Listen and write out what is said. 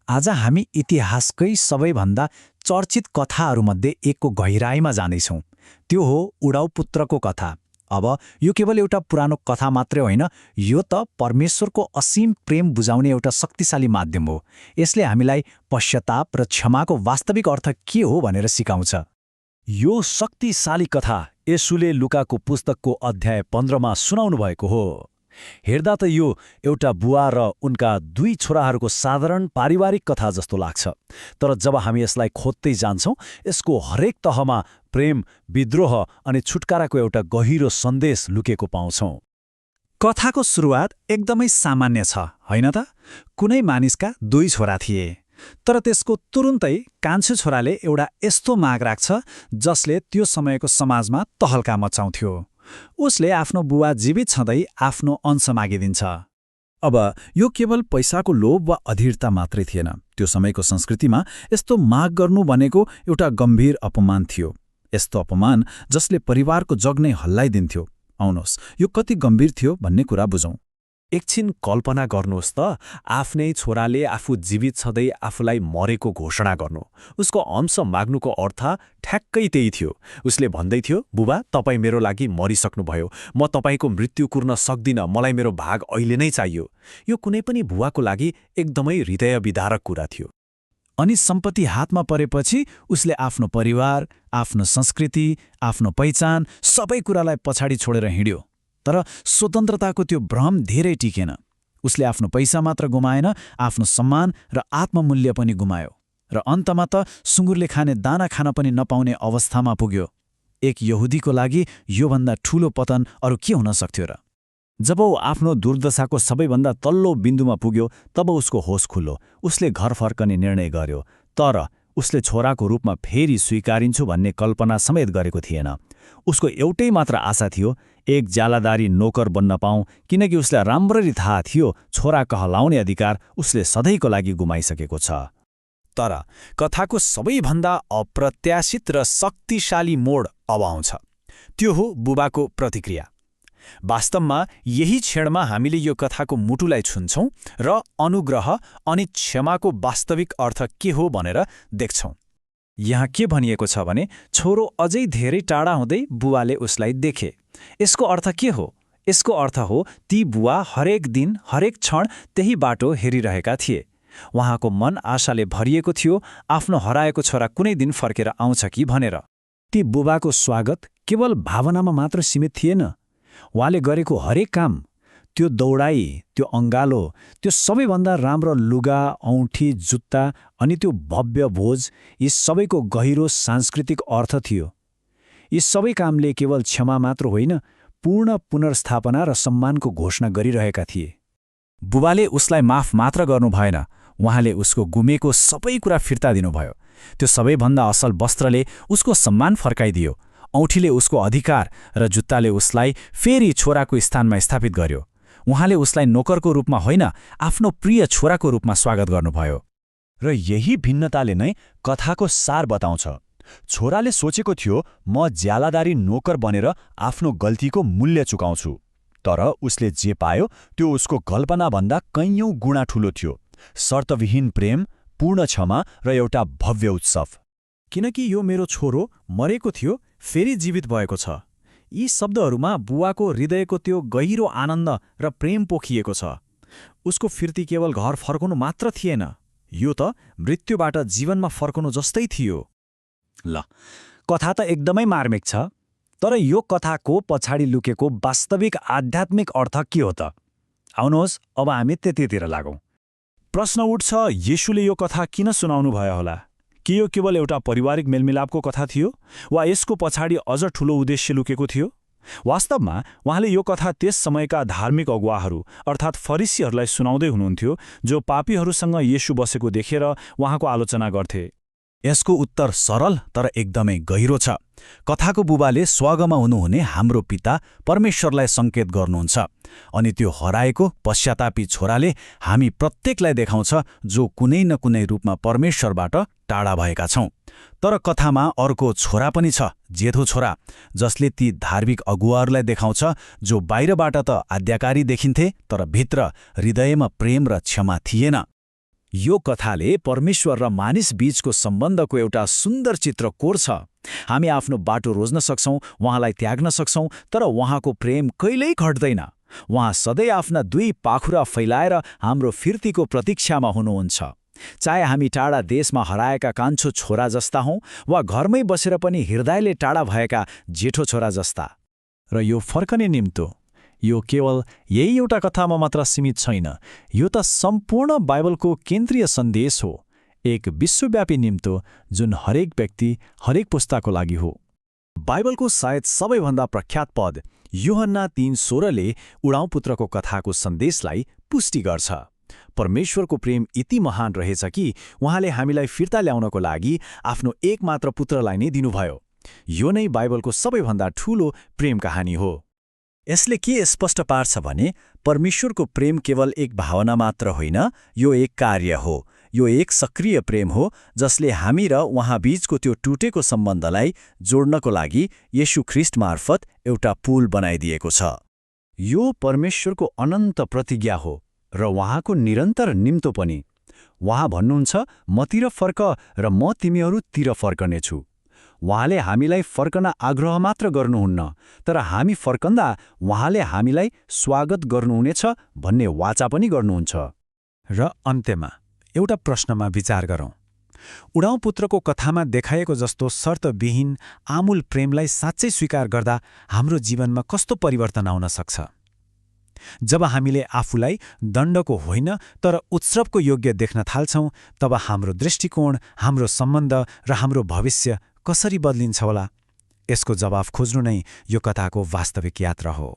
आज हामी इतिहासकै सबैभन्दा चर्चित कथाहरूमध्ये एकको गहिराईमा जाँदैछौँ। त्यो हो उडाउ पुत्रको कथा। अब यो केवल एउटा पुरानो कथा मात्रै होइन, यो त परमेश्वरको असीम प्रेम बुझाउने एउटा शक्तिशाली माध्यम हो। यसले हामीलाई पश्चाताप र क्षमाको वास्तविक अर्थ के हो भनेर सिकाउँछ। यो शक्तिशाली कथा येशूले लुकाको पुस्तकको अध्याय 15मा सुनाउनु भएको हो। हेर्दा त यो एउटा बुवा र उनका 2 छोराहरूको साधारण पारिवारिक कथा जस्तो लाग्छ। तर जब हामी यसलाई खोज्दै जान्छौँ, यसको हरेक तहमा प्रेम, विद्रोह अनि छुटकाराको एउटा गहिरो सन्देश लुकेको पाउँछौँ। कथाको सुरुवात एकदमै सामान्य छ, होइन त? कुनै मानिसका 2 छोरा थिए। तर त्यसको तुरुन्तै कान्छो छोराले एउटा यस्तो माग राख्छ जसले त्यो समयको समाजमा तहल्का मचाउँथ्यो। उसले आफ्नो बुवा जीवित छँदै आफ्नो अंश मागिदिन्छ। अब यो केवल पैसाको लोभ वा अधीरता मात्रै थिएन। त्यो समयको संस्कृतिमा यस्तो माग गर्नु भनेको एउटा गम्भीर अपमान थियो। यस्तो अपमान जसले परिवारको जग नै हल्लाइदिन्थ्यो। आउनुहोस्, यो कति गम्भीर थियो भन्ने कुरा बुझौँ। एकछिन कल्पना गर्नुहोस् त, आफ्नै छोराले आफू जीवित छँदै आफूलाई मरेको घोषणा गर्नु। उसको अंश माग्नुको अर्थ ठ्याक्कै त्यही थियो। उसले भन्दै थियो, बुबा तपाईँ मेरो लागि मरिसक्नुभयो, म तपाईँको मृत्यु कुर्न सक्दिनँ, मलाई मेरो भाग अहिले नै चाहियो। यो कुनै पनि बुवाको लागि एकदमै हृदय विदारक कुरा थियो। अनि सम्पत्ति हातमा परेपछि उसले आफ्नो परिवार, आफ्नो संस्कृति, आफ्नो पहिचान सबै कुरालाई पछाडि छोडेर हिँड्यो। तर स्वतन्त्रताको त्यो भ्रम धेरै टिकेन। उसले आफ्नो पैसा मात्र गुमाएन, आफ्नो सम्मान र आत्ममूल्य पनि गुमायो। र अन्तमा त सुँगुरले खाने दाना खान पनि नपाउने अवस्थामा पुग्यो। एक यहुदीको लागि योभन्दा ठूलो पतन अरू के हुन सक्थ्यो र? जब ऊ आफ्नो दुर्दशाको सबैभन्दा तल्लो बिन्दुमा पुग्यो, तब उसको होस खुल्यो। उसले घर फर्कने निर्णय गर्यो। तर उसले छोराको रूपमा फेरि स्वीकारिन्छु भन्ने कल्पना समेत गरेको थिएन। उसको एउटै मात्र आशा थियो, एक ज्यालादारी नोकर बन्न पाऊँ, किनकि उसलाई राम्ररी थाहा थियो छोरा कहलाउने अधिकार उसले सधैँको लागि गुमाइसकेको छ। तर कथाको सबैभन्दा अप्रत्याशित र शक्तिशाली मोड अब आउँछ। त्यो हो बुबाको प्रतिक्रिया। वास्तवमा यही क्षणमा हामीले यो कथाको मुटुलाई छुन्छौँ र अनुग्रह अनि क्षमाको वास्तविक अर्थ के हो भनेर देख्छौँ। यहाँ के भनिएको छ भने, छोरो अझै धेरै टाढा हुँदै बुवाले उसलाई देखे। यसको अर्थ के हो? यसको अर्थ हो ती बुवा हरेक दिन, हरेक क्षण त्यही बाटो हेरिरहेका थिए। उहाँको मन आशाले भरिएको थियो, आफ्नो हराएको छोरा कुनै दिन फर्केर आउँछ कि भनेर। ती बुबाको स्वागत केवल भावनामा मात्र सीमित थिएन। उहाँले गरेको हरेक काम, त्यो दौडाई, त्यो अङ्गालो, त्यो सबैभन्दा राम्रो लुगा, औँठी, जुत्ता अनि त्यो भव्य भोज, यी सबैको गहिरो सांस्कृतिक अर्थ थियो। यी सबै कामले केवल क्षमा मात्र होइन, पूर्ण पुनर्स्थापना र सम्मानको घोषणा गरिरहेका थिए। बुबाले उसलाई माफ मात्र गर्नु भएन, उहाँले उसको गुमेको सबै कुरा फिर्ता दिनुभयो। त्यो सबैभन्दा असल वस्त्रले उसको सम्मान फर्काइदियो, औँठीले उसको अधिकार र जुत्ताले उसलाई फेरि छोराको स्थानमा स्थापित गर्यो। उहाँले उसलाई नोकरको रूपमा होइन, आफ्नो प्रिय छोराको रूपमा स्वागत गर्नुभयो। र यही भिन्नताले नै कथाको सार बताउँछ। छोराले सोचेको थियो, म ज्यालादारी नोकर बनेर आफ्नो गल्तीको मूल्य चुकाउँछु। तर उसले जे पायो त्यो उसको कल्पनाभन्दा कैयौँ गुणा ठूलो थियो। शर्तविहीन प्रेम, पूर्ण क्षमा र एउटा भव्य उत्सव। किनकि यो मेरो छोरो मरेको थियो, फेरि जीवित भएको छ। यी शब्दहरूमा बुवाको हृदयको त्यो गहिरो आनन्द र प्रेम पोखिएको छ। उसको फिर्ती केवल घर फर्कनु मात्र थिएन, यो त मृत्युबाट जीवनमा फर्कनु जस्तै थियो। ल, कथा त एकदमै मार्मिक छ। तर यो कथाको पछाडि लुकेको वास्तविक आध्यात्मिक अर्थ के हो त? आउनुहोस्, अब हामी त्यतितिर लागौँ। प्रश्न उठ्छ, येशूले यो कथा किन सुनाउनु भयो होला? के यो केवल एउटा पारिवारिक मेलमिलापको कथा थियो, वा यसको पछाडि अझ ठूलो उद्देश्य लुकेको थियो? वास्तवमा उहाँले यो कथा त्यस समयका धार्मिक अगुवाहरू अर्थात् फरिसीहरूलाई सुनाउँदै हुनुहुन्थ्यो, जो पापीहरूसँग येशू बसेको देखेर उहाँको आलोचना गर्थे। यसको उत्तर सरल तर एकदमै गहिरो छ। कथाको बुबाले स्वर्गमा हुनुहुने हाम्रो पिता परमेश्वरलाई सङ्केत गर्नुहुन्छ, अनि त्यो हराएको पश्चातापी छोराले हामी प्रत्येकलाई देखाउँछ जो कुनै न कुनै रूपमा परमेश्वरबाट टाढा भएका छौँ। तर कथामा अर्को छोरा पनि छ, जेठो छोरा, जसले ती धार्मिक अगुवाहरूलाई देखाउँछ जो बाहिरबाट त आज्ञाकारी देखिन्थे तर भित्र हृदयमा प्रेम र क्षमा थिएन। यो कथाले परमेश्वर र मानिस बीचको सम्बन्धको एउटा सुन्दर चित्र कोर्छ। हामी आफ्नो बाटो रोज्न सक्छौं, उहाँलाई त्याग्न सक्छौं, तर उहाँको प्रेम कहिल्यै घट्दैन। उहाँ सधैँ आफ्ना दुई पाखुरा फैलाएर हाम्रो फिर्तीको प्रतीक्षामा हुनुहुन्छ। चाहे हामी टाढा देशमा हराएका कान्छो छोरा जस्ता हौं वा घरमै बसेर पनि हृदयले टाढा भएका जेठो छोरा जस्ता। र यो फर्कने निम्तो यो केवल यही एउटा कथामा मात्र सीमित छैन। यो त सम्पूर्ण बाइबलको केन्द्रीय सन्देश हो, एक विश्वव्यापी निम्तो जुन हरेक व्यक्ति, हरेक पुस्ताको लागि हो। बाइबलको सायद सबैभन्दा प्रख्यात पद यूहन्ना 3:16ले उडाउँपुत्रको कथाको सन्देशलाई पुष्टि गर्छ। परमेश्वरको प्रेम यति महान रहेछ कि उहाँले हामीलाई फिर्ता ल्याउनको लागि आफ्नो एकमात्र पुत्रलाई नै दिनुभयो। यो नै बाइबलको सबैभन्दा ठूलो प्रेम कहानी हो। यसले के स्पष्ट पार्छ भने परमेश्वरको प्रेम केवल एक भावना मात्र होइन, यो एक कार्य हो। यो एक सक्रिय प्रेम हो जसले हामी र उहाँ बीचको त्यो टुटेको सम्बन्धलाई जोड्नको लागि येशू ख्रीष्ट मार्फत एउटा पुल बनाइदिएको छ। यो परमेश्वरको अनन्त प्रतिज्ञा हो र उहाँको निरन्तर निम्तो पनि। उहाँ भन्नुहुन्छ, मतिर फर्क र म तिमीहरूतिर फर्कनेछु। उहाँले हामीलाई फर्कन आग्रह मात्र गर्नुहुन्न, तर हामी फर्कँदा उहाँले हामीलाई स्वागत गर्नुहुनेछ भन्ने वाचा पनि गर्नुहुन्छ। र अन्त्यमा एउटा प्रश्नमा विचार गरौँ। उडाउँपुत्रको कथामा देखाएको जस्तो शर्तविहीन आमूल प्रेमलाई साँच्चै स्वीकार गर्दा हाम्रो जीवनमा कस्तो परिवर्तन आउन सक्छ? जब हामीले आफूलाई दण्डको होइन तर उत्सवको योग्य देख्न थाल्छौँ, तब हाम्रो दृष्टिकोण, हाम्रो सम्बन्ध र हाम्रो भविष्य कसरी बदलिन्छ होला? यसको जवाफ खोज्नु नै यो कथाको वास्तविक यात्रा हो।